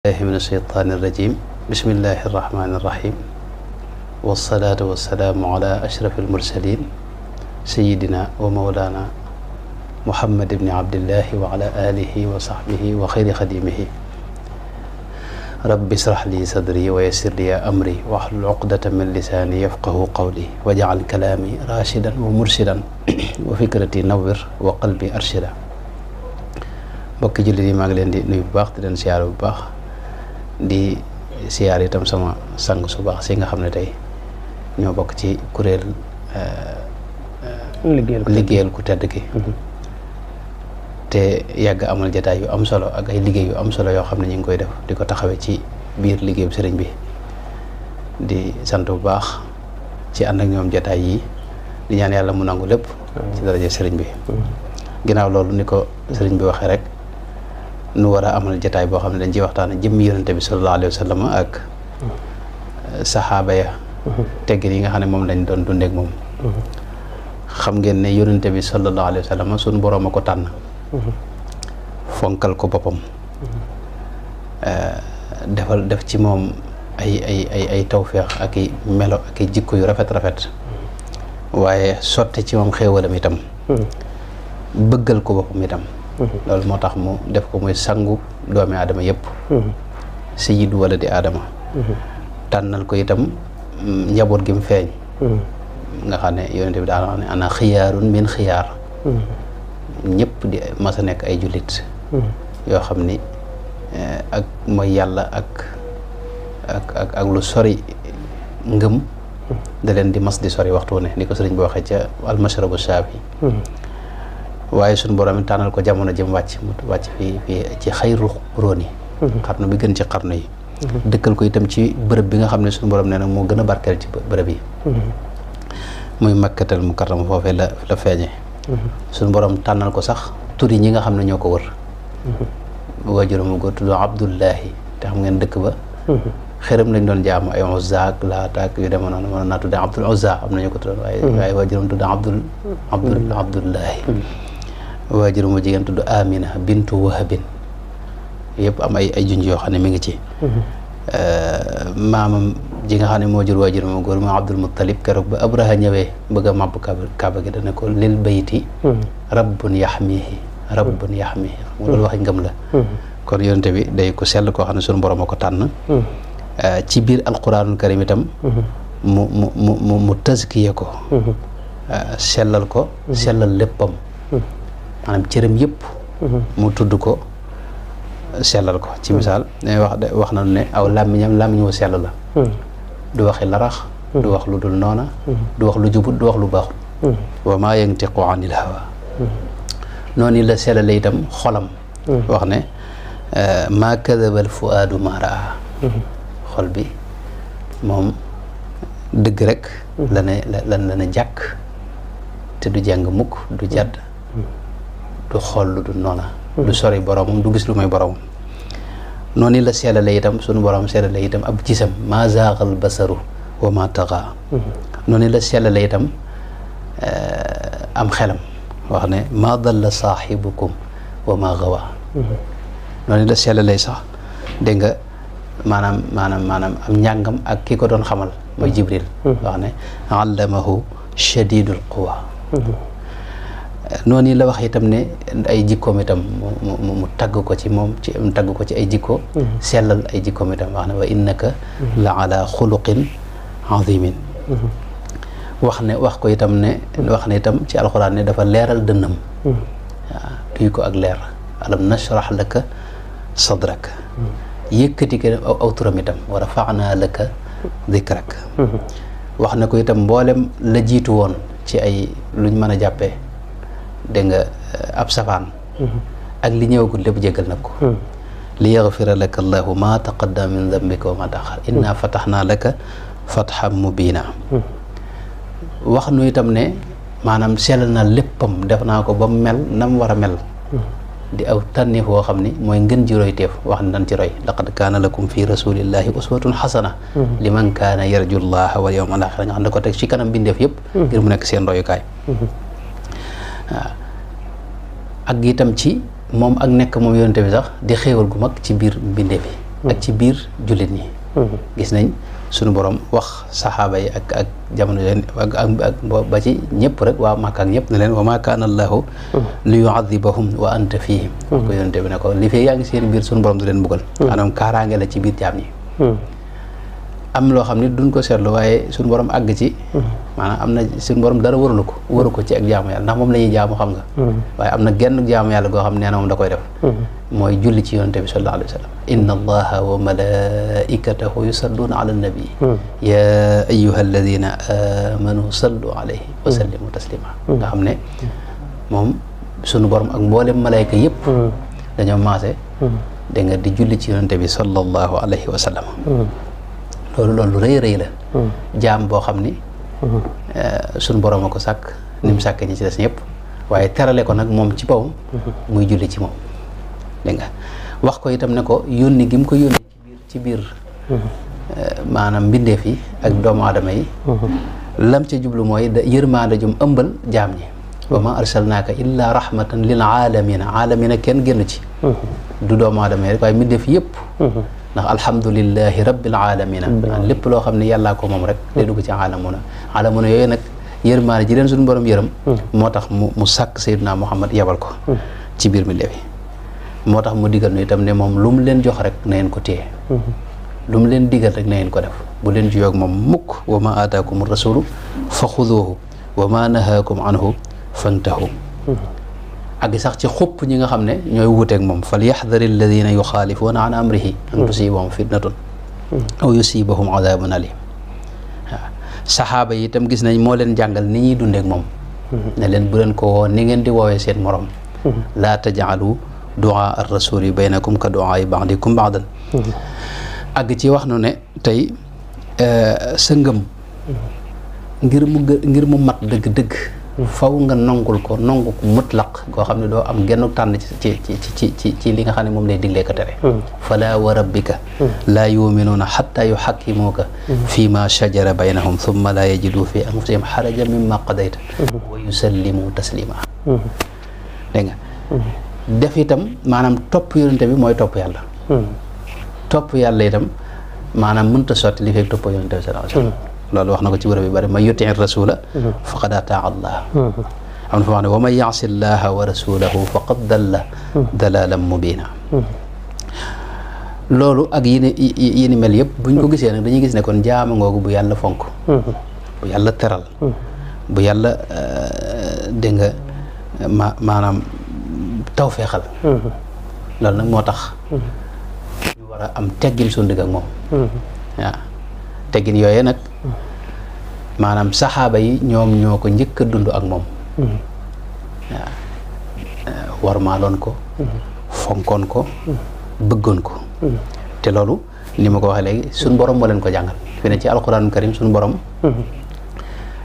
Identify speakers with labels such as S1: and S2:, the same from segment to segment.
S1: من الشيطان الرجيم بسم الله الرحمن الرحيم والصلاة والسلام على أشرف المرسلين سيدنا ومولانا محمد بن عبد الله وعلى آله وصحبه وخير خديمه رب اشرح لي صدري ويسر لي أمري واحلل عقدة من لساني يفقه قولي واجعل كلامي راشدا ومرشدا وفكرتي نور وقلبي أرشدا mbokki jullit yi maa ngi leen di nuyu bu baax di leen siyaar bu baax di siyaar itam sama sang su baax si nga xam ne tey ñoo bokk ci kuréel liggéeyal ku tedd ki te yàgg amal jataay yu am solo ak ay liggéey yu am solo yoo xam ne ñu ngi koy def di ko taxawee ci biir liggéeyu sëriñ bi di sant bu baax ci ànd ak ñoom jataay yi di ñaan yàlla mu nangu lépp ci daraja sëriñ bi ginnaaw loolu ni ko sëriñ bi waxee rek nu war a amal jataay boo xam ne dañ ciy waxtaan jëmmi yonente bi sallallahu alayhi wa sallam ak saxaaba ya teggin yi nga xam ne moom lañ doon dundeek moom xam ngeen ne yonente bi sallallahu alayhi wa sallam suñu boroom a ko tànn fonkal ko boppam def ci moom ay tawféex ak i melo ak i jikko yu rafet waaye sotte ci moom xéewalam itam bëggal ko boppam itam loolu moo tax mu def ko muy sangu doomi aadama yëpp sayyidu waladi aadama tànnal ko itam njaboot gi mu feeñ nga xam ne yonente bi daana wax ne ana xiyaarun min xiyaar ñëpp di mas a nekk ay jullit yoo xam ni ak mooy yàlla ak lu sori ngëm da leen di mas di sori waxtu ne ni ko sëriñ bi waxee ca almashrabu shaafi waaye suñu borom it tànnal ko jamono jëm wàcc fii ci xayru róoni xarnu bi gën ci xarnu yi dëkkal ko itam ci bërëb bi nga xam ne suñu borom nee na moo gën a barkeel ci bërëb yi muy makkatal mukarrama foofee la feeñe suñu borom tànnal ko sax turi ñi nga xam ne ñoo ko wër waajur mu ko tudd Abdullahi te xam ngeen dëkk ba xërëm lañ doon jaamu ay Uzza ak Laata ak yu deme noonu mën naa tuddee Abdul Uzza am nañu ko tuddoon waaye waajuram tudd Abdullahi waajur mu jigéen tudd Amina bintu Wahabin yëpp am ay junj yoo xam ne mi ngi ci maamam ji nga xam ne moo jur waajur mu góor moo Abdul Muttalib keroog ba Abraha ñëwee bëgg a màbb kaaba gi dana ko lil bayti rabbun yaxmihi mu loolu waxi ngëm la kon yonente bi day ko sell koo xam ne sunu borom a ko tànn ci biir alquranul karim itam mu tazkiya ko sellal ko sellal léppam maanaam cëram yëpp mu tudd ko sellal ko ci misaal wax nañu ne aw làmmiñ wu sell la du waxi larax du wax lu dul noona du wax lu jubut du wax lu baaxut wa maa yantiqu anil hawa noonu la sellale itam xolam wax ne maa kadabal fuaadu maa raa xol bi moom dëgg rek la ne jàkk te du jàng mukk du jàdd du xool lu du noona du sori boromam du gis lu may boromam noonu la seelale itam sunu borom seelale itam ab gisam maa zaaxal basaru wa maa taxa noonu la seelale itam am xelam wax ne maa dalla saaxibukum wa maa gawa noonu la seelale sax dégg nga maanaam am njàngam ak ki ko doon xamal mooy Jibril wax ne allamahu shadidul quwa noonu la wax itam ne ay jikkoom itam mu tagg ko ci moom mu tagg ko ci ay jikko sellal ay jikkoom itam wax ne wa innaka la ala xuluqin azimin wax ko itam ne itam ci alxuraan ne dafa leeral dënnam waaw duy ko ak leer alam nashrah laka sadrak yëkkati ko aw turam itam wa rafa'naa laka dikrak wax na ko itam mboolem la jiitu woon ci ay luñ mën a jàppee dégg nga ab safaan ak li ñëwagul lépp jéggal na ko li yaghfira laka allahu ma taqaddama min dambika wa ma ta'akhkhar inna fatahnaa laka fathan mubiina wax nu itam ne maanaam sellal naa léppam def naa ko ba mu mel na mu war a mel di aw tànneef woo xam ni mooy ngën ji roy teef wax ne dañ ci roy laqad kaana lakum fi rasulillahi uswatun xasana liman kaana yarju llaha wal yawmal aaxir nga xam ne ko teg ci kanam bindeef yëpp ngir mu nekk seen royukaay waaw ak itam ci moom ak nekk moom yonente bi sax di xéewal gu mag ci biir mbindeef yi ak ci biir jullit ñi gis nañ suñu borom wax saxaaba yi ak jamono leen ak ba ci ñëpp rek waa Makka ak ñëpp ne leen wa maa kaana Allaahu li yu'adhibahum wa anta fiihim ko yonente bi ne ko li fee yaa ngi seen biir suñu borom du leen mbugal maanaam kaaraange la ci biir jaam ñi am loo xam ne duñ ko seetlu waaye suñu borom àgg ci maanaam am na suñu borom dara waru ko ci ak jaamu yàlla ndax moom la ñuy jaamu xam nga waaye am na genn jaamu yàlla goo xam nee na moom da koy def mooy julli ci yonente bi sallallahu alayhi wa sallam inna allaha wa malaikatahu yusalluna ala nabi ya ayyuha alladina amanu sallu alayhi wa sallimu taslima nga xam ne moom suñu borom ak mboolem malayka yëpp dañoo maase da nga di julli ci yonente bi sallallahu alayhi wa sallam loolu rëy la jaam boo xam ni suñu borom a ko sàkk ni mu sàkk ñi ci des ñëpp waaye terale ko nag moom ci bawam muy julli ci moom dégg nga wax ko itam ne ko yónni gi mu ko yónni ci biir maanaam mbindeef yi ak doomu aadama yi lam ca jublu mooy yërmaande jum ëmbal jaam ñi wa ma arsalnaaka illa rahmatan lil aalamina kenn génn ci du doomu aadama yi rek waaye mbindeef yëpp ndax alhamdulillahi rabbil alamina lépp loo xam ne yàllaa ko moom rek day dugg ci alamuna yooyu nag yërmaane ji leen suñu borom yërëm moo tax mu sàkk Seydina Muhammad yabal ko ci biir mi defi moo tax mu digal nu itam ne moom lu mu leen jox rek na ngeen ko téye lu mu leen digal rek na ngeen ko def bu leen juyoog moom mukk wa ma aataakum rasulu fa xuduuhu wa ma nahaakum anhu fantahu ak sax ci xupp ñi nga xam ne ñooy wuuteeg moom fal yaxdari alladina yuxaalifuuna an amrihi an tusibahum fitnatun aw yusibahum adabun alim waaw saxaaba yi itam gis nañ moo leen jàngal ni ñuy dundeek moom ne leen bu leen ko woo ni ngeen di woowee seen morom laa tajaalu duaa ar rasuli baynakum ka duaa yi ba'dikum ba'dan ak ci wax nu ne tey sa ngëm ngir mu mat dëgg-dëgg faw nga nongul ko nangu ko mutlaq koo xam ne doo am genn tànn ci li nga xam ne moom lay diglee ko tere fala wa rabbika laa yuminuuna xatta yuxakkimuuka fi ma shajara baynahum thumma laa yajidu fi anfusihim xarajan mimma qadayta wa yusallimu taslima dégg nga def itam maanaam topp yonente bi mooy topp yàlla topp yàlla itam maanaam mënta sotti li fekk topp yonente bi sallallahu alayhi wa sallam loolu wax na ko ci bërëb yu bëri man yutii rasula faqad ataa allah am na fa wax ne wa man yaasi llaha wa rasulahu faqad dalla dalalan mubina loolu ak yi ni mel yëpp buñ ko gisee nag dañuy gis ne kon jaama ngoogu bu yàlla fonk bu yàlla teral bu yàlla dégg nga maanaam tawfeexal loolu nag moo tax ñu war a am teggin suñu digg ak moom waaw teggin yooyee nag maanaam saxaaba yi ñoom ñoo ko njëkk a dund ak moom waaw warmaaloon ko fonkoon ko bëggoon ko te loolu ni ma ko waxee léegi suñ borom moo leen ko jàngal fi ne ci alquranul karim suñ borom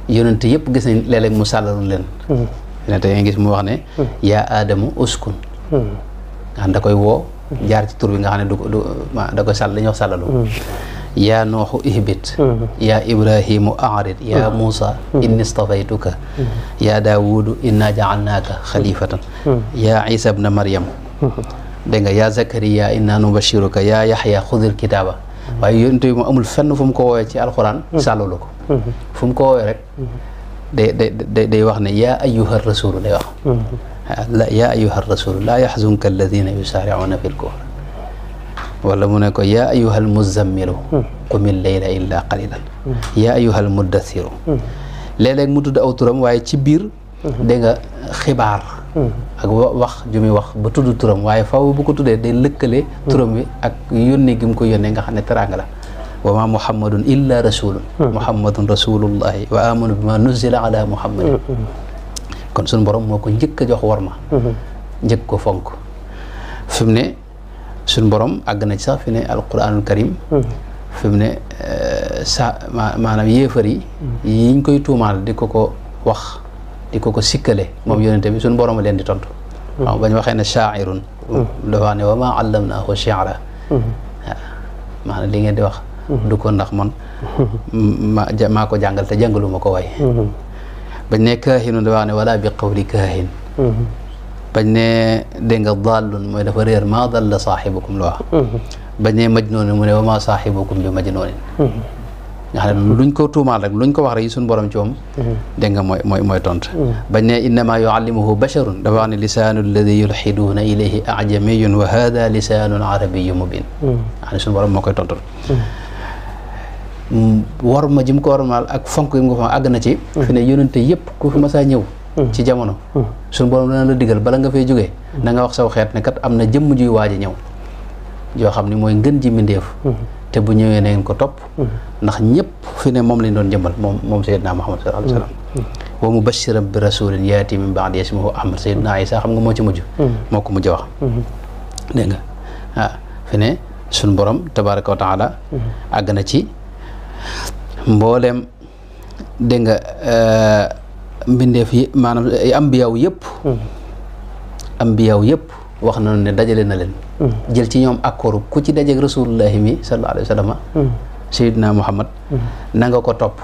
S1: yonent yëpp gis nañ léeg-léeg mu sàllalu leen fi ne te nga gis mu wax ne yaa aadamu uskun nga xam da koy woo jaar ci tur bi nga xam ne da koy sàll dañuy wax sàllalu yaa nooxu ihbit yaa ibrahimu a'rid yaa muusa inni stafaytuka yaa daawudu inna ja'alnaaka xalifatan yaa isa bna maryam dégg nga yaa zakariya inna nubashiruka yaa yaxya xudil kitaaba waaye yonent bi mu amul fenn fu mu ko woowee ci alxuraan sàllalu ko fu mu ko woowee rek day wax ne yaa ayyuha rasulu day wax yaa ayyuha rasulu laa yaxzunka alladina yusaari'uuna fi l-kufr wala mu ne ko yaa ayyuhal muzammilu qumil layla illa qalilan yaa ayyuhal muddathiru léeg-léeg mu tudd aw turam waaye ci biir dégg nga xibaar ak wax ju muy wax ba tudd turam waaye faw bu ko tuddee day lëkkale turam wi ak yónnee gi mu ko yónnee nga xam ne teraanga la wa ma muhammadun illa rasulun muhammadun rasulullahi wa amanu bima nuzila ala muhammadin kon suñu borom moo ko njëkk a jox warma njëkk ko fonk fi mu ne suñ borom àgg na ci sax fi ne alquranul karim fi mu ne maanaam yéefar yi yiñ koy tuumaal di ko wax di ko sikkale moom yonente bi suñ borom a leen di tontu waaw bañ waxee ne sha'irun dafa wax ne wa ma allamnaahu shi'ra waaw maanaam li ngeen di wax du ko ndax man maa ko jàngal te jàngalu ma ko way bañ ne kaahinu dafa wax ne wala bi qawli kaahin bañ ne dégg nga dallun mooy dafa réer maa dalla saaxibukum la wax bañ ne majnuun mu ne wa maa saahibukum bi majnuun nga xam ne luñ ko tuumaal rek luñ ko wax rek yi suñu borom ci moom dégg nga mooy tontu bañ ne innama yuallimuhu basharun dafa wax ne lisaanu alladi yulxiduuna ilayhi ajamiyun wa hada lisaanun arabiyu mubin nga xam ne suñu borom moo koy tontul war ma jëm ko warmaal ak fonk yi mu ko fa àgg na ci fi ne yónente yëpp ku fi masaa ñëw ci jamono suñu borom dana la digal bala nga fay jógee na nga wax saw xeet ne kat am na jëmm juy waaj a ñëw yoo xam ne mooy ngën ji mbindéef te bu ñëwee na ngeen ko topp ndax ñëpp fi ne moom lañ doon jëmbal moom Seydina Muhammad sallallahu alayhi wa sallam wa mubashiran bi rasulin yaati min ba'di ismuhu Ahmad Seydina Isa xam nga moo ci mujj moo ko mujj wax dégg nga waaw fi ne suñu borom tabaraka wa taala àgg na ci mbooleem dégg nga mbindeef yi maanaam ambiyaaw yëpp wax nañu ne dajale na leen jël ci ñoom accord ku ci dajeeg rasulullahi mi sallallahu alayhi wa sallam sayyidina Muhammad na nga ko topp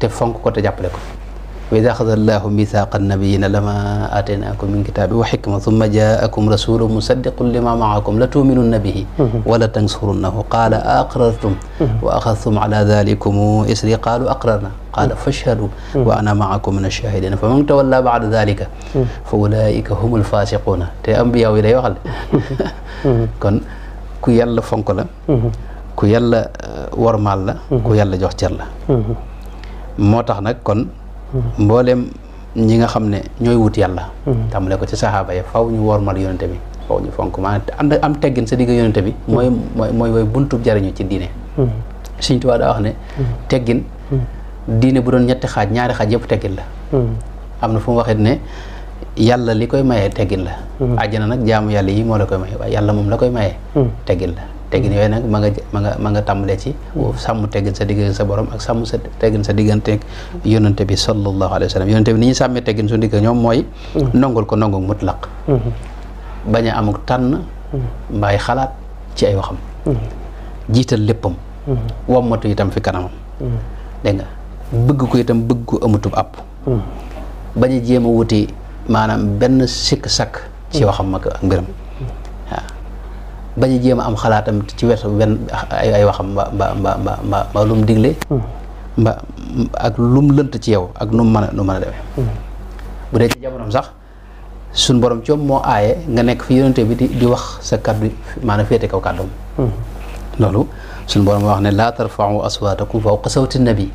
S1: te fonk ko te jàppale ko wa idha akhadha Allahu mithaqa an-nabiyyina lama ataynakum min kitabin wa hikma thumma ja'akum rasulun musaddiqun lima ma'akum la tu'minunna bihi wa la tansurunnahu qala aqrartum wa akhadhtum ala dhalikum isri qalu aqrarna qala fashhadu wa ana ma'akum min ash-shahidin faman tawalla ba'da dhalika fa ulaika humul fasiquna te ambiya yi lay waxal kon ku yàlla fonk la ku yàlla wormaal la ku yàlla jox cër la moo tax nag kon mboolem ñi nga xam ne ñooy wut yàlla tàmbale ko ci saxaaba yi faw ñu wormal yonente bi faw ñu fonk maanaam am teggin sa digg yonente bi mooy buntu jariñu ci diine Sëñ Tuubaa daa wax ne teggin diine bu doon ñetti xaaj ñaari xaaj yëpp teggin la am na fu mu waxee ne yàlla li koy mayee teggin la àjjana nag jaamu yàlla yi moo la koy maye waaye yàlla moom la koy mayee teggin la teggin yooyu nag ma nga tàmbalee ci sàmm teggin sa diggante sa borom ak sàmm sa teggin sa diggante yonente bi sallallahu alayhi wa sallam yonente bi ni ñu sàmmee teggin su digg ñoom mooy nongul ko nongul mutlaq bañ a amuk tànn mbaay xalaat ci ay waxam jiital léppam wommatu itam fi kanamam dégg nga bëgg ko itam bëgg ko amutub àpp bañ a jéem a wuti maanaam benn sikk sakk ci waxam ak mbiram waaw bañ a jéem a am xalaatam ci wetu benn ay waxam ba lu mu digle mba ak lu mu lënt ci yow ak nu mu mën a demee bu dee ci jamonoom sax suñ borom coom moo aaye nga nekk fi yonente bi di wax sa kaddu maanaam féete kaw kàddoom loolu suñ borom wax ne laa tarfa'u aswaatakum fawqa sawti nabi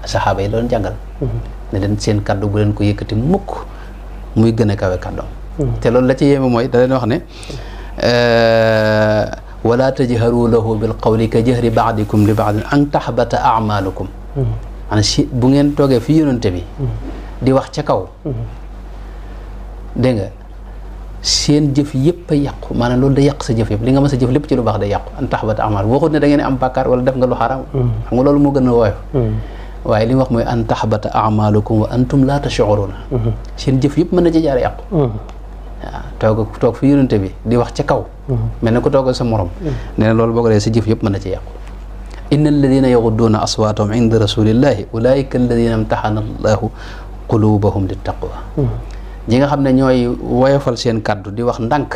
S1: saxaaba yi la doon jàngal ne leen seen kaddu bu leen ko yëkkati mukk muy gën a kawe kàddoom te loolu la ci yéeme mooy da leen wax ne wala tajharu lahu bil qawli ka jahri ba'dikum li ba'din an tahbata a'malukum maanaam si bu ngeen toogee fi yonente bi di wax ca kaw dégg nga seen jëf yëpp a yàqu maanaam loolu da yàq sa jëf yëpp li nga mës a jëf lépp ci lu baax day yàqu an tahbata a'mal waxut ne da ngeen am bàkkaar wala def nga lu xaraam xam nga loolu moo gën a woyof waaye li mu wax mooy an tahbata a'malukum wa antum la tash'uruna seen jëf yëpp mën na ci jaar yàqu waaw toog fi yonente bi di wax ca kaw mel ne ko toog sa morom nee na loolu boo ko dee sa jëf yëpp mën na ci yàqu inna alladina yaghudduuna aswaatahum inda rasulillahi ulaika alladina imtahana allahu qulubahum lit taqwa ñi nga xam ne ñooy woyofal seen kaddu di wax ndànk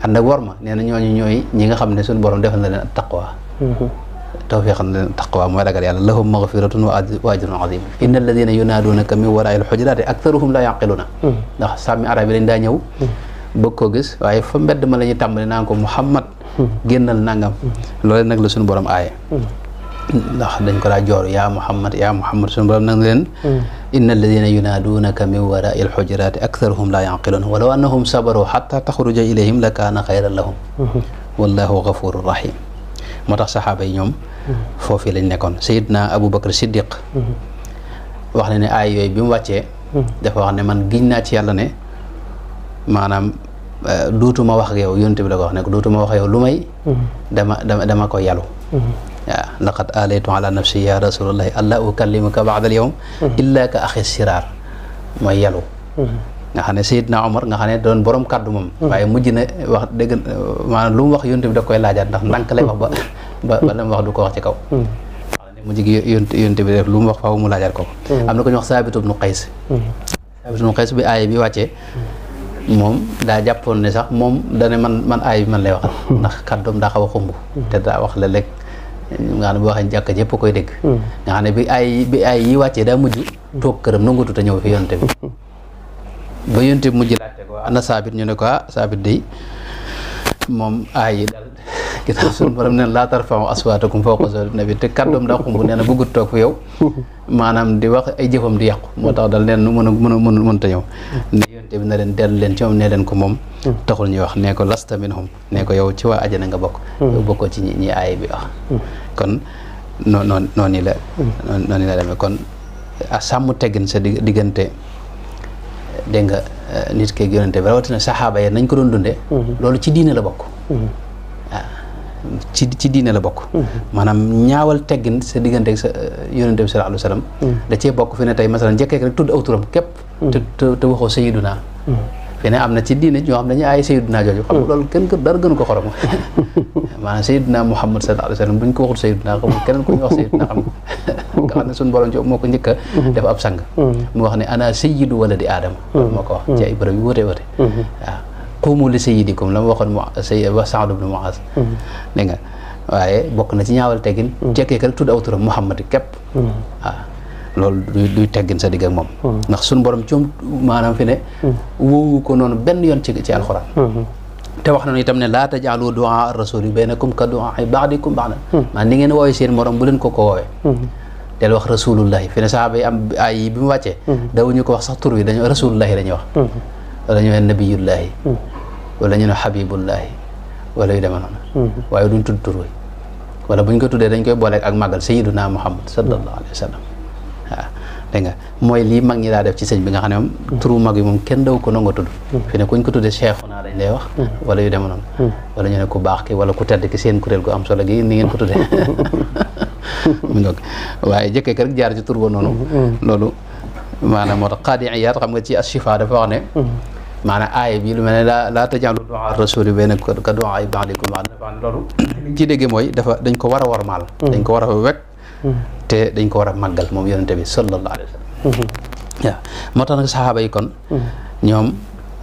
S1: ànd ak worma nee na ñooñu ñooy ñi nga xam ne suñu borom defal na leen taqwa tawfiqan leen taqwa mooy ragal yàlla lahum maghfiratun wa ajrun azim inna alladina yunaadunaka min waraa'il hujurati aktharuhum la yaqiluna ndax sàmmi arab yi dañ daa ñëw bëgg koo gis waaye fa mbedd ma la ñuy tàmbali naan ko Muhammad génnal nangam loolu nag la suñu borom aaye ndax dañ ko daa joor yaa Muhammad suñu borom nag leen inna alladina yunaadunaka min waraa'il hujurati aktharuhum la yaqiluna walaw annahum sabaru hatta taxruja ilayhim la kaana xayran lahum wallahu ghafurur rahim moo tax saxaaba yi ñoom foofii lañ nekkoon Seydina Abu Bakar Siddiq wax ne aay yooyu bi mu wàccee dafa wax ne man giñ naa ci yàlla ne maanaam duutuma wax ak yow yonent bi la ko wax ne ko duutuma wax ak yow lu may dama ko yalu waaw laqad alaytu ala nafsi ya rasulallahi alla ukallimuka ba'da al-yawm illa ka axi siraar mooy yalu nga xam ne Seydina Omar nga xam ne doon borom kàddu moom waaye mujj na wax dëgg maanaam lu mu wax yonent bi daf koy laajaat ndax ndànk lay wax ba la mu wax du ko wax ci kaw wax ne mujj gi yonent bi def lu mu wax faaw mu laajaat ko am na ko ñu wax Saabit ibnu Qays bi aaye bi wàccee moom daa jàppoon ne sax moom dane man aay bi man lay waxal ndax kàddoom daa xaw a xumb te daa wax la léeg nga xam ne boo waxee jàkk ñëpp koy dégg nga xam ne bi ay yi wàccee daa mujj toog këram nangutu te ñëw fi yonte bi ba yonte bi mujj laajte ko ana Saabit ñu ne ko Saabit day moom aay yi daal ginnaaw suñu borom neen laa tarfa'u aswaatakum fawqa sawti nabi te kàddoom daa xumb nee na bëggut toog fi yow maanaam di wax ay jëfam di yàqu moo tax dal neen nu mën ta ñëw ne yonte bi na leen dellu leen ci moom ne leen ko moom taxul ñuy wax ne ko lasta minhum ne ko yow ci waa ajana nga bokk yow bokkoo ci ñi aay bi wax kon noonu la demee kon a sàmm teggin sa diggante dégg nga nit keeg yonente bi rawatina saxaaba yi nañ ko doon dundee loolu ci diine la bokk ci diine la bokk maanaam ñaawal teggin sa diggante ak sa yonente bi sallallahu alayhi wa sallam da cee bokk fi ne tey masalan njëkkee rek tudd aw turam képp te waxoo sayiduna fi ne am na ci diine ñoo xam dañuy aay sayiduna jooju xam nga loolu kenn dara gënu ko xorom maanaam sayiduna Muhammad sallallahu alayhi wa sallam buñ ko waxul sayiduna xamul keneen ku ñu wax sayiduna xam nga xam ne suñu borom ci moo ko njëkk a def ab sang mu wax ne ana sayidu wala di aadama loolu moo ko wax ci ay bërëb yu wóote waaw quumu li sayyidikum la ma waxoon wax Saad ibn Muaz dégg nga waaye bokk na ci ñaawal teggin jekkee ka rek tudd aw turam Muhammad képp waaw loolu duy teggin sa digg ak moom ndax suñu borom coom maanaam fi ne woowu ko noonu benn yoon ci alxuraan te wax nañu itam ne laa tajaalu du'a ar-rasuli baynakum ka du'a ba'dikum ba'dan maanaam ni ngeen woowee seen morom bu leen ko woowee del wax rasulullahi fi ne saxaaba yi am ay bi mu wàccee dawuñu ko wax sax tur wi dañu rasulullahi dañuy wax wala ñu ne nabiyullahi wala ñu ne habibullahi wala yu demee noonu waaye duñ tudd tur wi wala buñ ko tuddee dañ koy booleeg ak màggal sayyiduna Muhammad sallallahu alayhi wa sallam waaw dégg nga mooy lii mag ñi daa def ci sëñ bi nga xam ne moom turu mag yi moom kenn daw ko nangoo tudd fi ne kuñ ko tuddee Cheikhuna dañ lay wax wala yu demee noonu wala ñu ne ku baax ki wala ku tedd ki seen kuréel gu am solo gi ni ngeen ko tuddee mu ngoog waaye jëkkee ka rek jaar ci tur ba noonu loolu maanaam moo tax Qaadi Iyaad xam nga ci Ashifa dafa wax ne maanaam aaya bi lu mel ne laa tajaalu du'aa rasuli baynakum ka du'aa ba'dikum ba'dan dafa ne loolu liñ ci déggee mooy dañ ko war a warmaal dañ ko war a wekk te dañ ko war a màggal moom yonente bi sallallahu alayhi wa sallam waaw moo tax nag saxaaba yi kon ñoom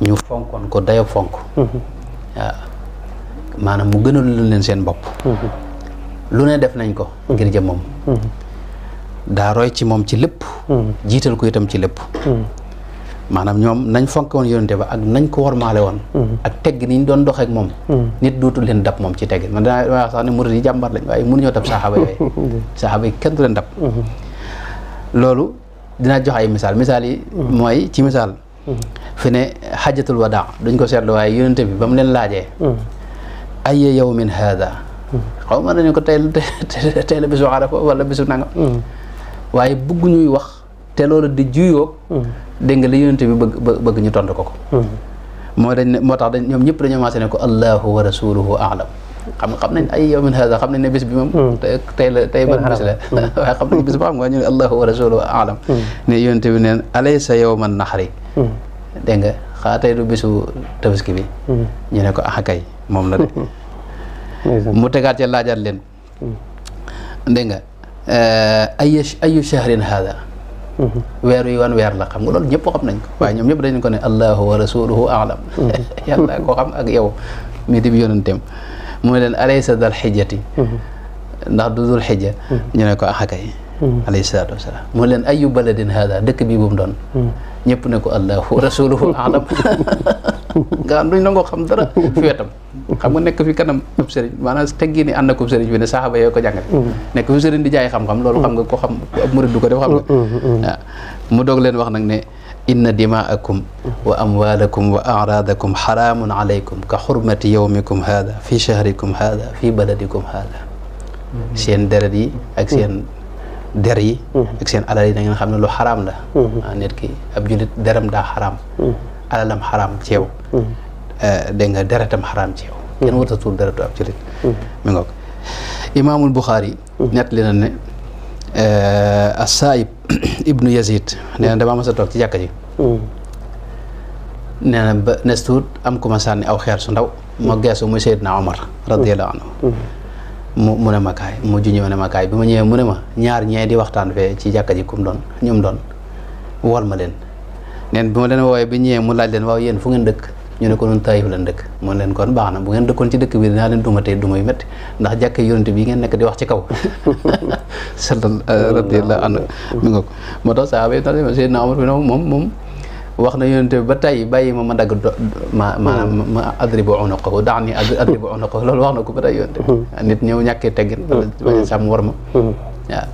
S1: ñu fonkoon ko dayo fonk waaw maanaam mu gënal leen seen bopp lu ne def nañ ko ngir jëm moom daa roy ci moom ci lépp jiital ko itam ci lépp maanaam ñoom nañ fonk woon yonente ba ak nañ ko warmaale woon ak tegg ni ñu doon doxeek moom nit dootul leen dab moom ci tegg man danaa wax sax ne murid yi jàmbar lañ waaye mënuñoo dab saxaaba yooyu saxaaba yi kenn du leen dab loolu dinaa jox ay misaal yi mooy ci misaal fi ne xajatul wadaa duñ ko seetlu waaye yonente bi ba mu leen laajee ayya yawmin haada xaw ma nañu ko tey la bisu Arafa wala bisu nangam waaye bëgg ñuy wax te loolu di juyoog dégg nga li yonente bi bëgg ñu tontu ko moo tax ñoom ñëpp dañoo maase ne ko allahu wa rasuluhu a'lam xam nañ ay yawmin hada xam nañ ne bis bi moom tey ban bis la waaye xam nañ bis ba xam nga ñu ne allahu wa rasuluhu a'lam ne yonente bi neen alaysa yawman nahri dégg nga xaa tey du bisu tabaski bi ñu ne ko kay moom la de mu tegaat ca laajaat leen dégg nga ayu shahrin hada weer wi wan weer la xam nga loolu ñëpp xam nañ ko waaye ñoom ñëpp dañ ko ne allahu wa rasuluhu a'lam yàlla koo xam ak yow mi di yonenteem mu ne leen alaysa dal xijjati ndax du dul xijja ñu ne ko kay alayhi salaatu wasalaam mu ne leen ayu baladin hada dëkk bi bu mu doon ñëpp ne ko allahu wa rasuluhu a'lam nga xam duñ nangoo xam dara fi wetam xam nga nekk fi kanam ab sëriñ maanaam teggi ni ànd ak sëriñ bi ne saxaaba yoo ko jàngale nekk fi sëriñ di jaay xam-xam loolu xam nga ko xam ab murid du ko def xam nga waaw mu doog leen wax nag ne inna dimaakum wa amwalakum wa a'radakum xaraamun alaykum ka xurmati yawmikum hada fi shahrikum hada fi baladikum hada seen deret yi ak seen der yi ak seen alal yi da ngeen xam ne lu xaraam la nit ki ab julit deram daa xaraam alalam xaraam ci yow dégg nga deretam xaraam ci yow kenn warta tuur deretu ab julit mi ngoog imaamul Buxaari nett li na ne as-Saa'ib ibnu Yazid nee na damaa mas a toog ci jàkka ji nee na ba nes tuut am ku ma sànni aw xeer su ndaw ma geesu muy Seydina Omar radiyallahu anhu mu ne ma kaay mu juñëw ne ma kaay bi ma ñëwee mu ne ma ñaar ñee di waxtaan fee ci jàkka ji kum doon ñum doon wol ma leen neen bi ma leen woowee bi ñëwee mu laaj leen waaw yéen fu ngeen dëkk ñu ne ko nun Taayif lan dëkk mu leen kon baax na bu ngeen dëkkoon ci dëkk bi dinaa leen duma tey duma yu métti ndax jàkk yonent bi ngeen nekk di wax ci kaw radiyallahu anhu mi nga ko moo tax saaba yi Seydina Omar bi moom wax na yonent bi ba tey bàyyi ma dagg ma adribu unuqahu da'ni adribu unuqahu loolu wax na ko ba tey yonent bi nit ñëw ñàkkee teggin wala bañ a sàmm war ma waaw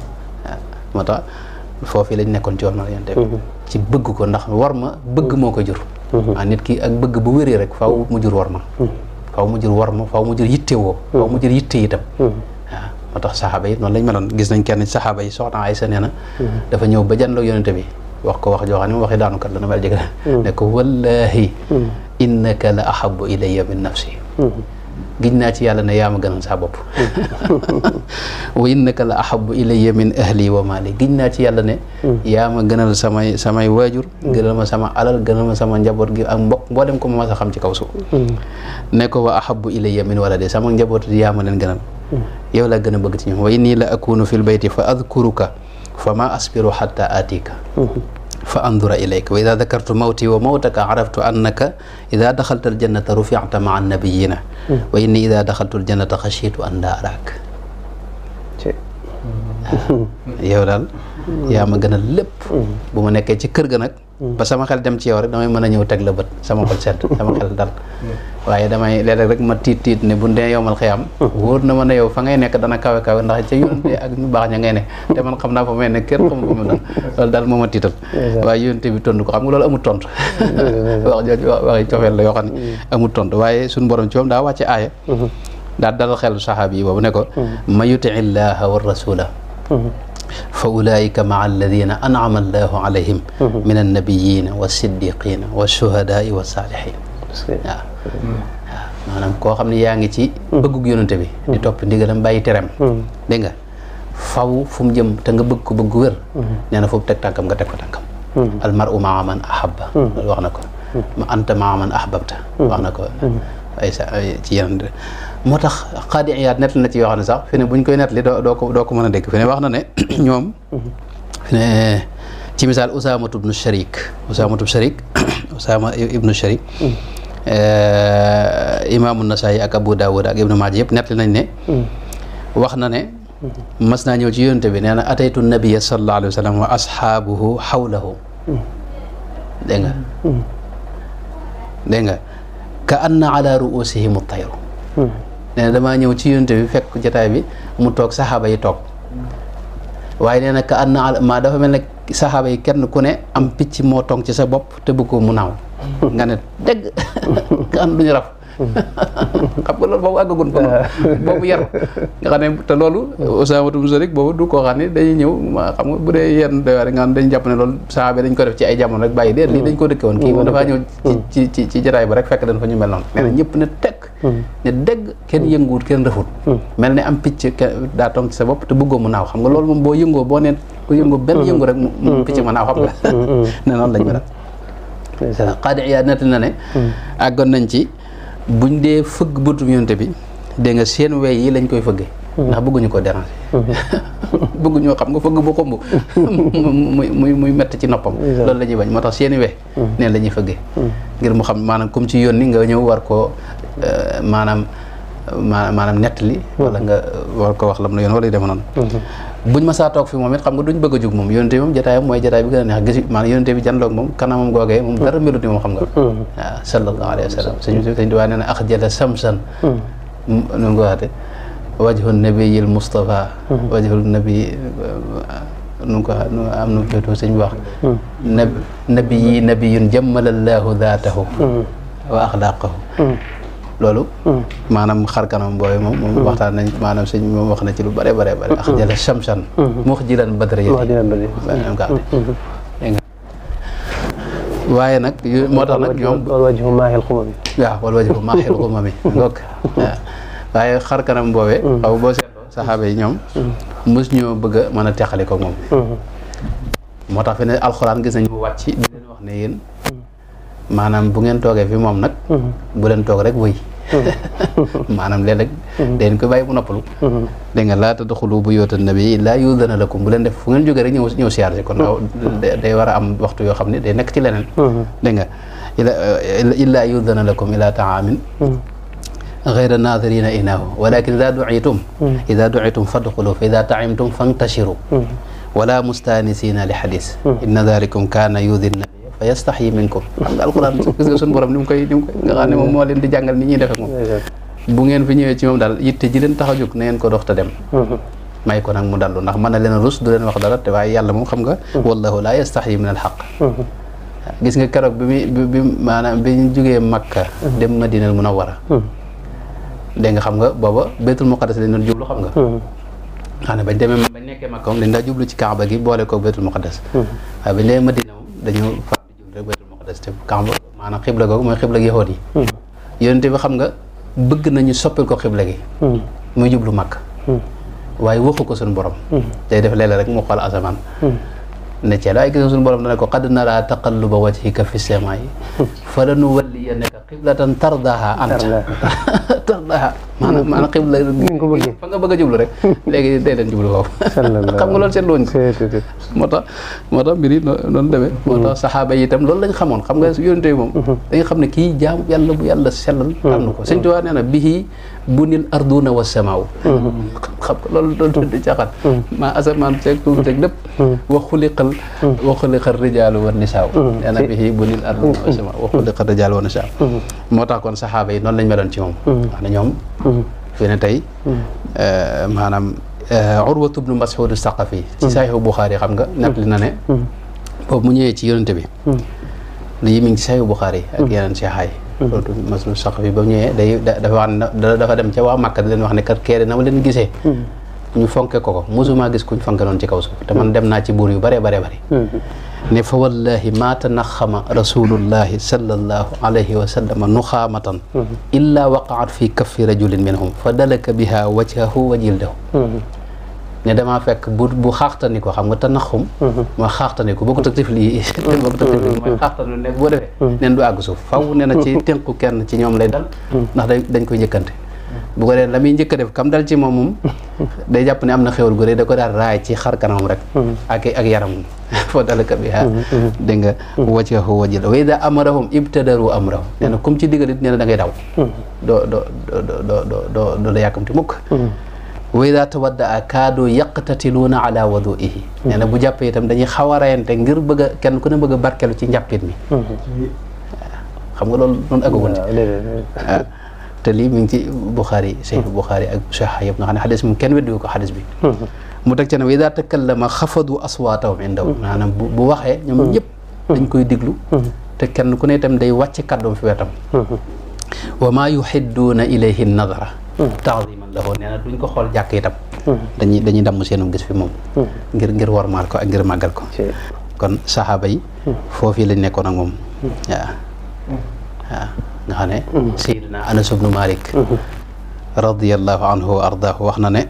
S1: moo tax foofu lañ nekkoon ci war ma yonent bi ci bëgg ko ndax war ma bëgg moo ko jur nit ki ak bëgg bu wéree rek faaw mu jur war ma faaw mu jur war ma faaw mu jur yitte woo faaw mu jur yitte itam waaw moo tax saxaaba yi noonu lañ meloon gis nañ kenn ci saxaaba yi soxna Aysa nee na dafa ñëw ba janloo yonente bi wax ko wax joo xam ne waxi daanukat la na mel jëgg ne ko wallahi innaka la ahabbu ilayya min nafsi giñ naa ci yàlla ne yaa ma gënal saa bopp wa innaka la ahabbu ilayya min ahli wa mali giñ naa ci yàlla ne yaa ma gënal samay waajur gënal ma sama alal gënal ma sama njaboot gi ak mbokk mboolem ko ma mas a xam ci kaw suuf ne ko wa ahabbu ilayya min waladi sama njaboot yaa ma leen gënal yow laa gën a bëgg ci ñoom wa inni la akunu fil bayti fa adkuruka fa ma asbiru hatta atika fa andura ilayka wa ida dakartu mawti wa mawtaka araftu annaka ida daxalta aljannata rufiata maa annabiyina wa inni ida daxaltu aljannata xashitu an laa araak yow daal yaa ma gën a lépp bu ma nekkee ci kër ga nag ba sama xel dem ci yow rek damay mën a ñëw teg la bët sama xol sedd sama xel dal waaye damay léeg-léeg rek ma tiit ne bu dee yowmal xiyaam wóor na ma ne yow fa ngay nekk dana kawe kawe ndax ca yónte ak ñu baax ña ngay ne te man xam naa fa may nekk kenn xamu fa mu dal loolu daal moo ma tiital waaye yónte bi tontu ko xam nga loolu amul tontu wax jooju waxi cofeel la yoo xam ne amul tontu waaye suñu borom ci moom daa wàcce aaya daa dalal xelu saxaabi yi boobu ne ko ma yuti illaha wa rasula fa ulaika maa alladina an'ama allahu alayhim min annabiyina wa siddiqina wa shuhadaai wa saalihin waaw maanaam koo xam ne yaa ngi ci bëggug yonente bi di topp ndigalam bàyyi terem dégg nga faw fu mu jëm te nga bëgg ko bëgg wér nee na foofu teg tànkam nga teg ko tànkam al mar'u maa man ahabba loolu wax na ko ma anta maa man ahbabta wax na ko ay sa ci yeneen moo tax Qaadi Iyaad nett na ci yoo xam ne sax fi ne buñ koy nett li doo ko mën a dégg fi ne wax na ne ñoom fi ne ci misaal Usaamatu ibnu Sharik Usaama ibnu Sharik imaamu Nasaayi ak Abu Daawud ak Ibnu Maaja yëpp nett nañ ne wax na ne mas naa ñëw ci yonente bi nee na ataytu nabiyya sallallahu alayhi wa sallam wa ashaabuhu xawlahu dégg nga ka anna ala ruusihim at-tayru nee na damaa ñëw ci yonente bi fekk jotaay bi mu toog saxaaba yi toog waaye nee na ka anna maa dafa mel ne saxaaba yi kenn ku ne am picc moo toog ci sa bopp te bëgg ko mu naaw nga ne dégg ka an duñu raf xam nga loolu boobu àggagun fa boobu yar nga xam ne te loolu Usaamatu ibnu Sharik boobu du koo xam ne dañuy ñëw xam nga bu dee yenn doy nga xam dañ jàpp ne loolu saxaaba dañ ko def ci ay jamono rek bàyyi déet lii dañ ko dëkke woon kii moom dafaa ñëw ci jotaay ba rek fekk dañ fa ñu mel noonu nee na ñëpp ne tekk ne dégg kenn yënguwut kenn rëfut mel ne am picc daa toog ci sa bopp te bëggoo mu naaw xam nga loolu moom boo yëngoo boo nee ko yëngoo benn yëngu rek mu picc ma naaw xam nga ne noonu lañ mel Qaadi Iyaad nett na ne àggoon nañ ci buñ dee fëgg bëtum yonte bi dégg nga seen wey yi lañ koy fëgge ndax bëgguñu ko déranger bëgguñoo xam nga fëgg bu xomb muy mett ci noppam loolu la ñuy bañ moo tax seeni we neen la ñuy fëgge ngir mu xam maanaam comme ci yónni nga ñëw war koo maanaam nettali wala nga war ko wax lam la yoon wala yu deme noonu buñ ma saa toog fi moom it xam nga duñ bëgg a jug moom yonente bi moom jotaayam mooy jotaay bi gën a neex gis maanaam yonente bi janloog moom kanamam googee moom dara melut ni moom xam nga waaw sallallahu alayhi wa sallam sëñ Tuubaa nee na axjala samsan nu nga ko waxate wajhu nabiyil Mustafa wajhu nabi nu ko am na féetoo sëñ bi wax nabiyun jammalallahu daatahu wa axlaaqahu loolu maanaam xar kanam booy moom waxtaan nañ maanaam sëñ moom wax na ci lu bare bare bare ax jala shamsan muxjilan badra yi waaye nag moo tax nag ñoom
S2: wal wajhu maahil xumami
S1: waaw wal wajhu maahil xumami ngoog waaye xar kanam boobee xaw boo seetloo saxaaba yi ñoom mos ñoo bëgg a mën a teqali ko moom moo tax fi ne alxuraan gis nañ mu wàcc di leen wax ne yéen maanaam bu ngeen toogee fi moom nag bu leen toog rek wëy maanaam léeg-léeg dañ ko bàyyi mu noppalu dégg nga laa tadxulu buyuuta nabi illaa yu'dana lakum bu leen def fu ngeen jógee rek ñëw siyaar si kon day war a am waxtu yoo xam ne day nekk ci leneen dégg nga illaa yu'dana lakum ilaa ta'aamin ghayra naadirina inaahu walakin ida du'itum fadxulu fa ida ta'imtum fantashiru wala mustanisina li xadis inna dalikum kaana yu'di nabi fa yastaxyi minkum xam nga alquran gis nga suñu borom ni mu koy nga xam ne moom moo leen di jàngal ni ñuy def ak moom bu ngeen fi ñëwee ci moom daal yitte ji leen tax a jóg na ngeen ko dox te dem may ko nag mu dallu ndax mën na leen a rus du leen wax dara te waaye yàlla moom xam nga wallahu la yastaxyi min al xaq gis nga keroog bi maanaam bi ñu jógee Makka dem Madinal Munawwara dégg nga xam nga booba Baytul Muqaddas lañ doon jublu xam nga xam ne bañ nekkee Makka moom dañ daa jublu ci Kaaba gi boole ko Baytul Muqaddas waaye bañ demee Madina moom dañoo far di jublu rek Baytul Muqaddas te Kaaba maanaam xibla googu mooy xibla gi yahood yi yonent bi xam nga bëgg nañu soppil ko xibla gi muy jublu Makka waaye waxu ko suñu borom day def léeg-léeg rek mu xool asamaan ne ceel waaye gis nga suñu borom dana ko qad naraa taqalluba wajhika fi samaa'i falanuwalliyannaka qiblatan tardaha anta tardaha maanaam xibla fa nga bëgg a jublu rek léegi day leen jublu foofu xam nga loolu seetlu wuñ ko moo tax mbir yi noonu demee moo tax saxaaba yi itam loolu lañ xamoon xam nga yonent yi moom dañu xam ne kii jaam yàlla bu yàlla sellal am na ko Sëñ Tuubaa nee na bihi bunil arduna wa samaaw xam nga loolu di caaxaan maa asamaan seeg suuf seeg lépp wa xuliqal rijaalu wa nisaaw nee na bihi bunil arduna wa samaaw wa xuliqal rijaalu wa nisaaw moo tax kon saxaaba yi noonu lañ meloon ci moom wax na ñoom fi ne tey maanaam Urwatu bnu Mas'ud Saqafi ci Sahihu Buxaari xam nga nettali na ne boobu mu ñëwee ci yonente bi lii mi ngi ci Sahihu Buxaari ak yeneen seexaay Urwatu bnu Mas'ud Saqafi ba mu ñëwee dafa dem ca waa Makka di leen wax ne kat keere na ma leen gisee ñu fonke ko mosuma gis kuñ fonke noonu ci kaw suuf te man dem naa ci buur yu bare ne fa wallahi ma tanaxama rasulullahi sallallahu alayhi wa sallam nuxaamatan illa waqaat fi kaffi rajulin minhum fa dalaka biha wajhahu wa jildahu ne damaa fekk bu xaaxtani ko xam nga tanaxum mooy xaaxtani ko boo ko tëg tifli mooy xaaxtani ne boo defee neen du àgg suuf faw ne na ci tënku kenn ci ñoom lay dal ndax dañ koy njëkkante bu ko dee la muy njëkk a def kam dal ci moom day jàpp ne am na xéwal gu rëy da ko daal raay ci xar kanamam rek ak yaramam foo dalaka bi dégg nga wajhahu wa jildahu wa idha amarahum ibtadaru amrahu nee na comme ci digal it nee na da ngay daw doo la yàkkamti mukk wa idha tawaddaa kaadu yaqtatiluuna ala wudu'ihi nee na bu jàppee itam dañuy xaw a rayante ngir bëgg a kenn ku ne bëgg a barkelu ci njàppit mi xam nga loolu noonu agagun ci te lii mi ngi ci Buxaari Sahih Buxaari ak Sahih yëpp nga xam ne xadis moom kenn weddiwu ko xadis bi mu teg ca ne wa idaa takallama xafadu aswaatahum indahu maanaam bu waxee ñoom ñëpp dañ koy diglu te kenn ku ne itam day wàcc kàddoom fi wetam wa maa yuhidduuna ilayhi nadara ta'ziman lahu nee na duñ ko xool jàkk itam dañuy damm seenum gis fi moom ngir wormaal ko ak ngir màggal ko kon saxaaba yi foofii lañ nekkoon ak moom waaw nga xam ne Seydina Anas ibnu Malik radiyallahu anhu wa ardaahu wax na ne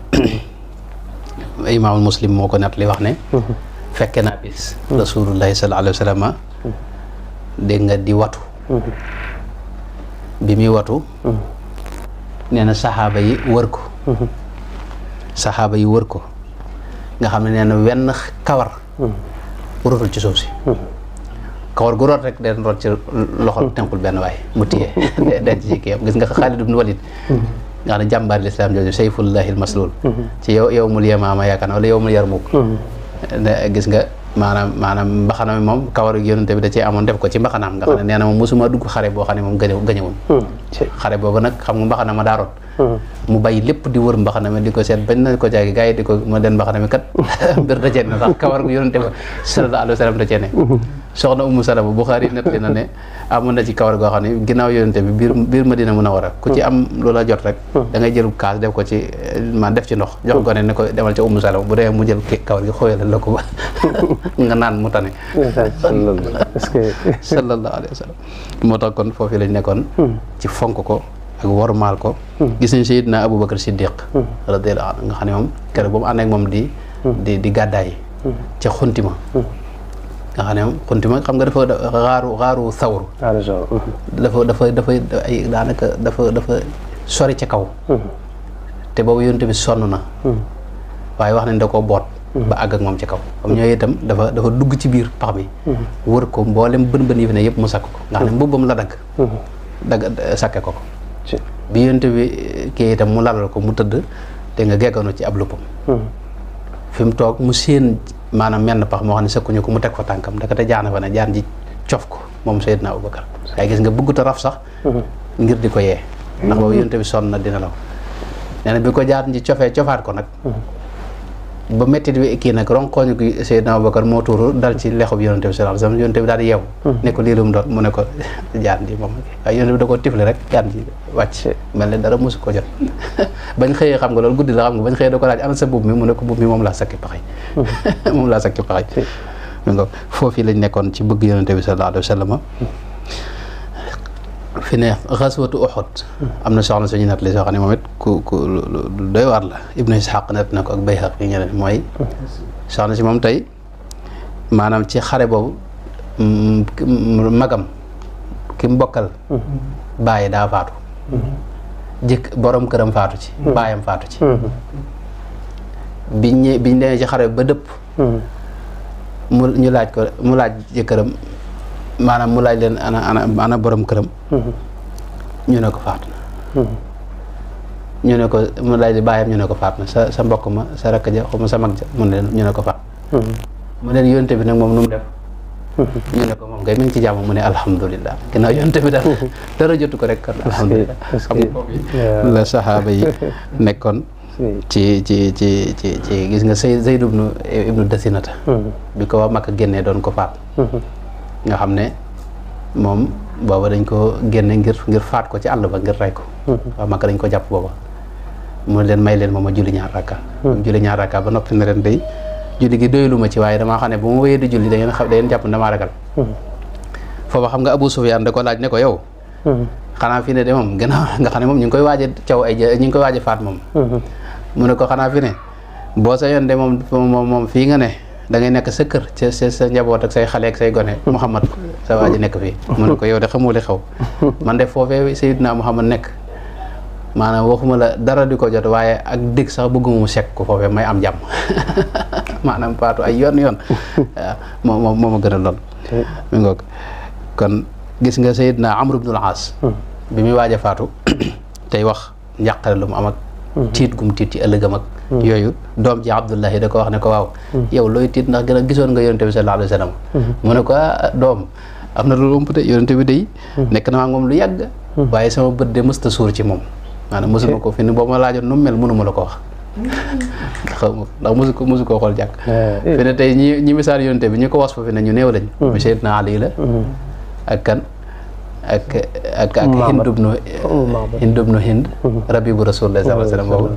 S1: imaamul Muslim moo ko nettali wax ne fekke naa bis rasulullahi sallallahu alayhi wa sallam dégg nga di watu bi muy watu nee na saxaaba yi wër ko nga xam ne nee na wenn kawar rotul ci suuf si kawar gu root rek den root ci loxol tenkul benn waay mu téye denc ci kii gis nga Xaalid ibn Walid nga xam ne jàmbaari lislaam jooju sayfullahil maslul ci yawmul yamaama yaakaar wala yawmul yarmuk gis nga maanaam mbaxana mi moom kawar yonente bi da cee amoon def ko ci mbaxanaam nga xam ne nee na moom mosuma dugg xare boo xam ne moom gañewul xare boobu nag xam nga mbaxana ma daa root mu bàyyi lépp di wër mbaxana mi di ko seet bañ na ko jaagi gars yi di ko ma den mbaxana mi kat mbir da cee ne sax kawar gu yonente ba sallallahu alayhi wa sallam da cee ne soxna Ummu Salama Buxaari nettali na ne amoon na ci kawar goo xam ne ginnaaw yonente bi biir Madina Munawwara ku ci am loola jot rek da ngay jël kaas def ko ci man def ci ndox jox gone ne ko demal ca Ummu Salama bu dee mu jël kawar gi xooyalal la ko ba nga naan mu tane sallallahu alayhi wa sallam moo tax kon foofu lañ nekkoon ci fonk ko ak wormaal ko gis nañ Seydina Abubakar Siddiq radiyallahu anhu nga xam ne moom keroog ba mu ànd ak moom di gàddaay ca xuntima nga xam ne moom xuntima xam nga dafa xaaru sawru dafa ay daanaka dafa sori ca kaw te boobu yonent bi sonn na waaye wax nañ da koo boot ba àgg ak moom ci kaw comme ñooy itam dafa dugg ci biir pax bi wër ko mboolem bën yi fi ne yëpp mu sakk ko nga xam ne mbubbam la dagg sakke ko bi yonent bi kii itam mu lalal ko mu tëdd te nga gegganu ci ab luppam fi mu toog mu séen maanaam menn pax moo xam ne sëkkuñu ko mu teg fa tànkam ndekete jaana fa ne jaan ji cof ko moom Seydina Abubakar waaye gis nga bëggut a raf sax ngir di ko yee ndax boobu yonent bi sonn na dina law nee na bi ko jaan ji cofaat ko nag ba métti bi kii nag ronkooñu ko Seydina Abubakar moo tuuru dal ci lexub yonent bi sallallahu alayhi wasallam yonent bi daal di yeewu ne ko lii lu mu doon mu ne ko jaan ji moom waaye yonent bi da koo tifle rek jaan ji wàcc mel ne dara mosu ko jot bañ xëyee xam nga loolu guddi la xam nga bañ xëyee da ko laaj ana sa buub mi mu ne ko buub mi moom laa sakki paxay moom laa sakki paxay mi nga foofu lañ nekkoon ci bëgg yonent bi sallallahu alayhi wasallam fi ne xaswatu Uhud am na soxna suñu nat li soo xam ne moom it ku doy waar la Ibnu Ishaq net na ko ak Bayhaqi ñeneen mooy soxna si moom tey maanaam ci xare boobu magam ki mu bokkal bàyyi daa faatu jëkk borom këram faatu ci baayam faatu ci biñ demee ci xare ba dëpp mu laaj jëkkëram maanaam mu laaj leen ana borom këram ñu ne ko faatu na ñu ne ko mu laaj li bàyyam ñu ne ko faatu na sa mbokk ma sa rakk ja xaw ma sa mag ja mu ne leen ñu ne ko faatu mu ne yonte bi nag moom nu mu def ñu ne ko moom kay mi ngi ci jàmm mu ne alhamdulilah ginnaaw yonte bi daal dara jotu ko rek kon alhamdulilah xam nga foofu la saxaaba yi nekkoon ci gis nga Zayd ibnu Dasinata bi ko waa Makka génnee doon ko faat nga xam ne moom booba dañ ko génne ngir faat ko ci àll ba ngir rey ko waa Makka dañ ko jàpp booba mu leen may leen moom ma julli ñaar rakka julli ñaar rakka ba noppi na leen day julli gi doylu ma ci waaye damaa xam ne bu ma wéyee di julli da ngeen jàpp ne damaa ragal foofa xam nga Abu Sufyaan da ko laaj ne ko yow xanaa fi ne de moom gannaaw nga xam ne moom ñu ngi koy waaje caw ay ñu ngi koy waaje faat moom mu ne ko xanaa fi ne boo sa yoon de moom fii nga ne da ngay nekk sa kër sa njaboot ak say xale ak say gone Muhammad sa waa ji nekk fii mu ne ko yow de xamoo li xew man de foofee Seydina Muhammad nekk maanaam waxuma la dara di ko jot waaye ak dégg sax bëgguma mu sekk ko foofee may am jàmm maanaam faatu ay yoon waaw moo ma gën a lool mi ngoog kon gis nga Seydina Amr ibnul Aas bi muy waaj a faatu tey wax njàqare lu mu am ak tiit gum tiit ci ëllëgam ak yooyu doom ji Abdullahi da ko wax ne ko waaw yow looy tiit ndax gën a gisoon nga yonente bi sallallahu alayhi wa sallam mu ne ko doom am na loolu ëmp de yonente bi day nekk na maa moom lu yàgg waaye sama bët de mësta suur ci moom maanaam mosuma ko fi ne boo ma laajoon nu mu mel mënuma la ko wax xaw ma ndax mosu koo xool jàkk fi ne tey ñi misaal yonente bi ñu ko was fa fi ne ñu néew lañ mu Seydina Ali la ak kan ak Hind ibnu Hind rabibu Rasulullah sallallahu alayhi wa sallam boobu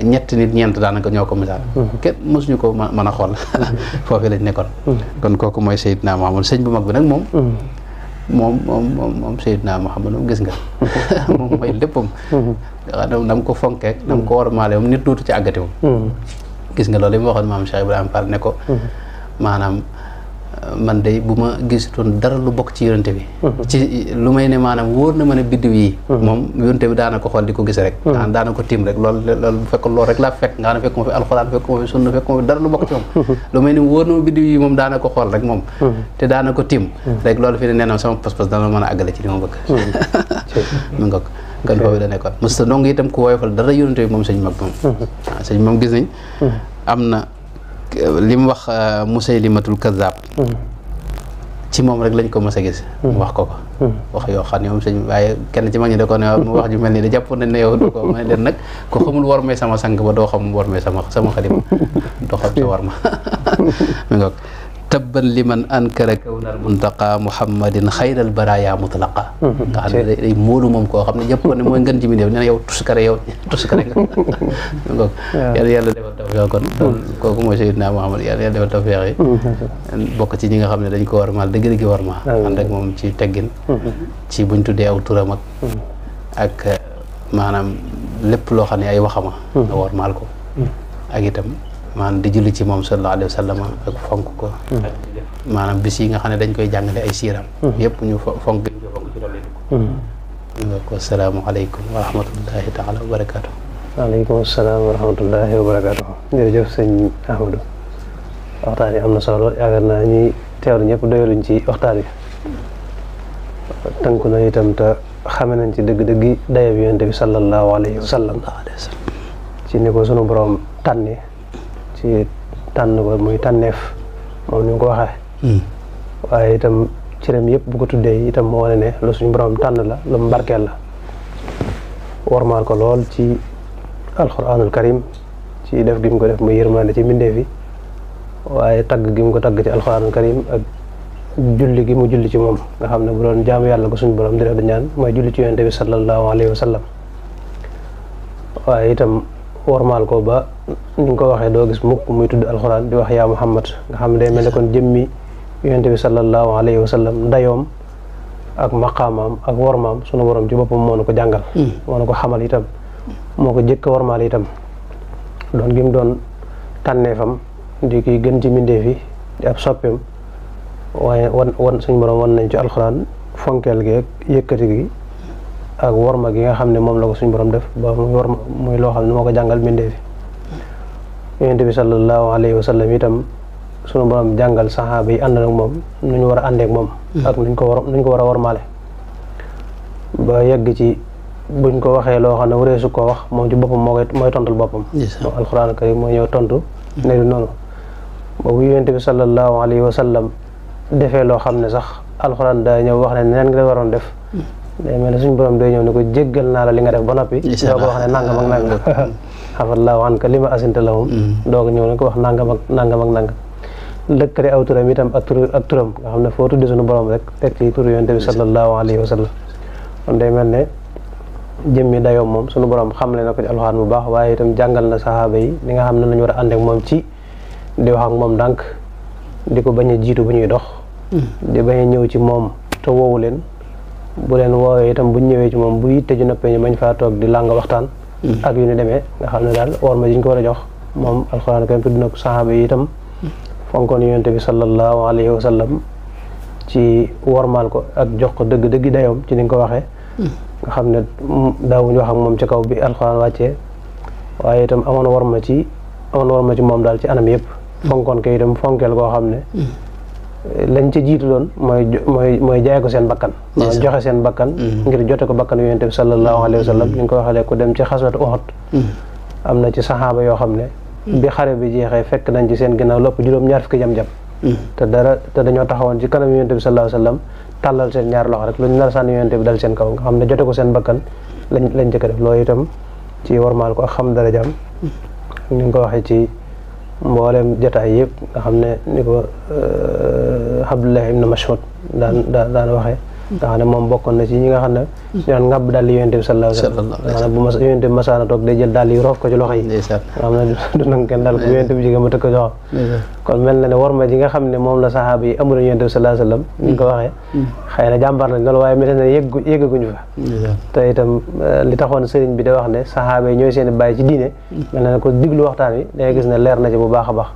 S1: ñetti nit ñeent daanaka ñoo ko misaal kenn mosuñu ko mën a xool foofu lañ nekkoon kon kooku mooy Seydina Muhammad sëñ bu mag bi nag moom Seydina Muhammad moom gis nga moom mooy léppam dam ko fonkeek dam ko war maale moom nit duutu ci àggati moom gis nga loolu yi ma waxoon maam Cheikh Ibrahima Fall ne ko maanaam man day bu ma gisutoon dara lu bokk ci yonente bi ci lu may ne maanaam wóor na ma ne biddiw yi moom yonente bi daana ko xool di ko gis rek daana ko tiim rek loolu bu fekk loolu rek laa fekk nga xam ne fekk ma fi alxuraan fekk ma fi sunna fekk ma fi dara lu bokk ci moom lu may ne wóor na ma biddiw yi moom daana ko xool rek moom te daana ko tiim rek loolu fi ne nee na sama pas-pas dana mën a àggale ci li ma bëgg mi nga gan foofu da nekkoon mos ta ndong itam ku woyofal dara yonente bi moom sëñ mag moom waaw sëñ moom gis nañ am na li mu wax Musaylimatul Kazzab ci moom rek lañ ko mës a gis mu wax ko wax yoo xam ne moom sëñ waaye kenn ci mag ñi da ko ne mu wax ju mel nii da jàpp nañ ne yow du ko ma ne leen nag ko xamul war may sama sang ba doo xam war may sama xalima doo xam sa war ma mi ngoog tabban liman ankara kawnal muntaqa muhammadin xayral baraya mutlaqa nga xam ne day móolu moom koo xam ne jàpp ne mooy ngën ji mi def nee na yow tuskare nga ngoog yàlla defal tawfeex kon kooku mooy Seydina Muhammad yàlla defal tawfeex yi bokk ci ñi nga xam ne dañ ko war maal dëgg-dëgg war ma ànd ak moom ci teggin ci buñ tuddee aw turam ak maanaam lépp loo xam ne ay waxama nga war maal ko ak itam maanaam di julli ci moom sallallahu alayhi wa sallam ak fonk ko maanaam bis yi nga xam ne dañ koy jàngale ay siiram yëpp ñu fonk ci dolli ko ñu nga ko asalaamaaleykum wa rahmatullahi taala wa barakaatu.
S2: waaleykum salaam wa rahmatullahi wa barakaatu. jërëjëf sëñ Ahmadou waxtaan yi am na solo yaakaar naa ñi teewlu ñëpp doyaluñ ci waxtaan yi tënku na itam te xame nañ ci dëgg-dëggi daye bi yonent bi sallallahu alayhi wa sallam ci ni ko sunu borom tànni ci tànn ko muy tànneef moom ni mu ko waxee waaye itam cëram yëpp bu ko tuddee itam moo wane ne lu suñu borom tànn la lu mu barkeel la wormaal ko lool ci alquranul karim ci def gi mu ko def muy yërmande ci mbindeef yi waaye tagg gi mu ko tagg ci alquranul karim ak julli gi mu julli ci moom nga xam ne bu doon jaamu yàlla ko suñu borom di def da ñaan mooy julli ci yonent bi sallallahu alayhi wa sallam waaye itam wormaal ko ba ni nga ko waxee doo gis mukk muy tudd alquran di wax yaa Muhammad nga xam ne day mel ne kon jëmmi yonent bi sallallahu alayhi wa sallam ndayoom ak maqaamaam ak wormaam sunu borom ci boppam moo na ko jàngal moo na ko xamal itam moo ko jëkk wormaal itam doon gi mu doon tànneefam di ki gën ci mbindeef yi di ab soppeem waaye wan suñu borom wan nañ ci alxuraan fonkeel gi ak yëkkati gi ak worma gi nga xam ne moom la ko suñu borom def ba muy loo xam ne moo ko jàngal mbindeef yi yonent bi sallallahu alayhi wa sallam itam sunu borom jàngal saxaaba yi ànd ak moom nu ñu war a àndeek moom ak nuñ ko war a wormaale ba yegg ci buñ ko waxee loo xam ne wareesu koo wax moom ci boppam mooy tontul boppam alxuraan karim mooy ñëw tontu ne du noonu boobu yonent bi sallallahu alayhi wa sallam defee loo xam ne sax alxuraan daa ñëw wax ne neen nga waroon def day mel ne suñu borom day ñëw ne ko jéggal naa la li nga def ba noppi doo ko wax ne nangam ak nangam xafallaahu anka lima asinta lahum doo ko ñëw ne ko wax nangam ak nangam lëkkale aw turam itam ak turam nga xam ne foo tuddi suñu borom rek teg ci turu yonent bi sallallahu alayhi wa sallam kon day mel ne jëmmi dayoom moom suñu borom xamle na ko ci alxuraan bu baax waaye itam jàngal na saxaaba yi li nga xam ne lañu war a ànd ak moom ci di wax ak moom ndànk di ko bañ a jiitu bu ñuy dox di bañ a ñëw ci moom te woowu leen bu leen woowee itam buñ ñëwee ci moom bu yitte ju noppee ñu bañ faa toog di làng waxtaan ak yu ni demee nga xam ne daal war ma jiñ ko war a jox moom alxuraan kay tudd na ko saxaaba yi itam fonkoon yonent bi sallallahu alayhi wa sallam ci wormaal ko ak jox ko dëgg-dëgg dayoom ci ni nga ko waxee nga xam ne daawuñu wax ak moom ci kaw bi alxuraan wàccee waaye itam amoon war ma ci moom daal ci anam yëpp fonkoon ko itam fonkeel koo xam ne lañ ci jiitu doon mooy jaay ko seen bakkan joxe seen bakkan ngir jote ko bakkan yonent bi sallallahu alayhi wa sallam ni nga ko waxee ku dem ci xaswatu Uhud am na ci saxaaba yoo xam ne bi xare bi jeexee fekk nañ ci seen ginnaaw lépp juróom-ñaar fukki jam-jam te dañoo taxawoon ci kanam yonent bi sallallahu alayhi wa sallam tàllal seen ñaar loxo rek lu ñu nar sànni yonent bi dal seen kaw nga xam ne jote ko seen bakkan lañ jëkk def loolu itam ci warmaal ko ak xam darajaam ni nga ko waxee ci mboolem jotaay yëpp nga xam ne ni ko Abdullah ibn Mas'ud daan waxee nga xam ne moom bokkoon na ci ñi nga xam ne ñu daan ngàbb daal yi yonent bi sallallahu alayhi wa sallam nga xam ne bu yonent bi masaana toog day jël daal yi roof ko ci loxo yi nga xam ne du nangu kenn daal ko yonent bi jigéen ma tëkk ko joxam kon mel na ne war ma ji nga xam ne moom la saxaaba yi amul yonent bi sallallahu alayhi wa sallam ni nga ko waxee xëy na jàmbaar lañ loolu waaye mel na ne yéggaguñu fa te itam li taxoon sëriñ bi da wax ne saxaaba yi ñooy seen bàyyi ci diine mel na ne ko diglu waxtaan wi da ngay gis ne leer na ci bu baax a baax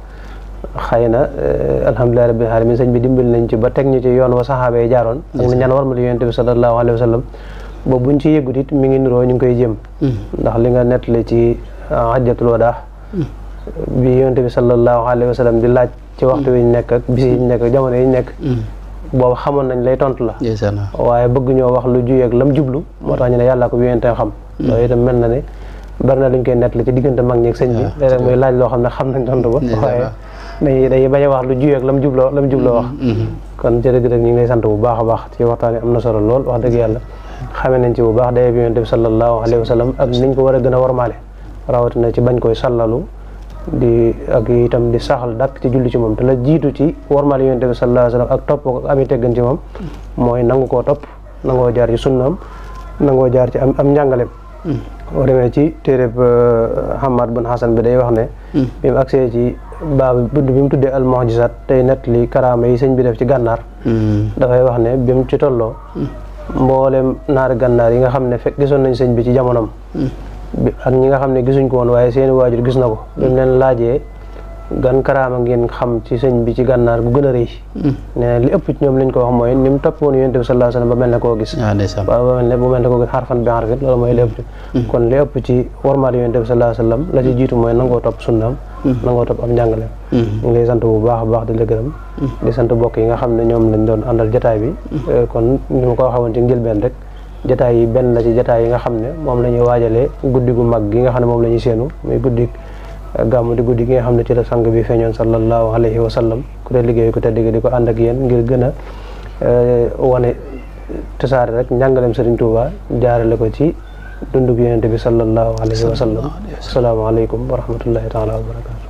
S2: xëy na alhamdulilah rabbil alamin sëñ bi dimbali nañ ci ba teg ñu ci yoon wa saxaaba yi jaaroon ak na ñaan war ma li yonent bi sallallahu alayhi wa sallam boobu buñ ci yëggut it mi ngi niroo ñu ngi koy jéem ndax li nga nettali ci hajjatul wadaa bi yonent bi sallallahu alayhi wa sallam di laaj ci waxtu wi ñu nekk ak bis yi ñu nekk ak jamono yi ñu nekk boobu xamoon nañ lay tontu la waaye bëgg ñoo wax lu juyeeg lam jublu moo tax ñu ne yàllaa ko bi yonent xam loolu itam mel na ne bari na luñ koy nettali ci diggante mag ñi ak sëñ bi léeg-léeg muy laaj loo xam ne xam nañ tontu ba waaye day bañ a wax lu juyeeg lam jubloo wax kon jërëjëf ñu ngi lay sant bu baax a baax ci waxtaan yi am na solo lool wax dëgg yàlla xamee nañ ci bu baax daye bi yonent bi sallallahu alayhi wa sallam ak niñ ko war a gën a warmaale rawatina ci bañ koy sallalu di ak itam di saxal dàkk ci julli ci moom te la jiitu ci warmaale yonent bi sallallahu alayhi wa sallam ak topp ko ak ami teggan ci moom mooy nangu koo topp nangoo jaar ci sunnaam nangoo jaar ci am njàngaleem boo demee ci téereb Hamad bun Hasan bi day wax ne bi mu agsee ci baabu budd bi mu tuddee al mu'jizat tey nett li karaama yi sëñ bi def ci gànnaar dafay wax ne bi mu ci tolloo mboolem naari gànnaar yi nga xam ne fekk gisoon nañ sëñ bi ci jamonoom ak ñi nga xam ne gisuñ ko woon waaye seeni waajur gis na ko bi mu leen laajee gan karaama ngeen xam ci sëñ bi ci gànnaar gu gën a rëy nee na li ëpp ci ñoom liñ ko wax mooy ni mu topp woon yonent bi sallallahu alayhi wasallam ba mel ne koo gis ba mel ne koo gis xarfan bi xarfit loolu mooy li ëpp kon li ëpp ci warmaal yonent bi sallallahu alayhi wasallam la ci jiitu mooy nangoo topp sunnaam nangoo topp am njàngaleem ñu ngi lay sant bu baax a baax di la gërëm di sant bokk yi nga xam ne ñoom lañ doon àndal jotaay bi kon ni ma ko waxoon ci njëlbeen rek jotaay yi benn la ci jotaay yi nga xam ne moom la ñuy waajalee guddi gu mag gi nga xam ne moom la ñuy séenu muy guddi gàmmu di guddi gi nga xam ne ci la sang bi feeñoon sallallahu alayhi wa sallam ku te liggéey ku te digg di ko ànd ak yéen ngir gën a wane tasaare rek njàngaleem Serigne Touba jaarale ko ci dundug yonent bi sallallahu alayhi wa sallam asalaamaaleykum wa rahmatullahi taala wa barakatu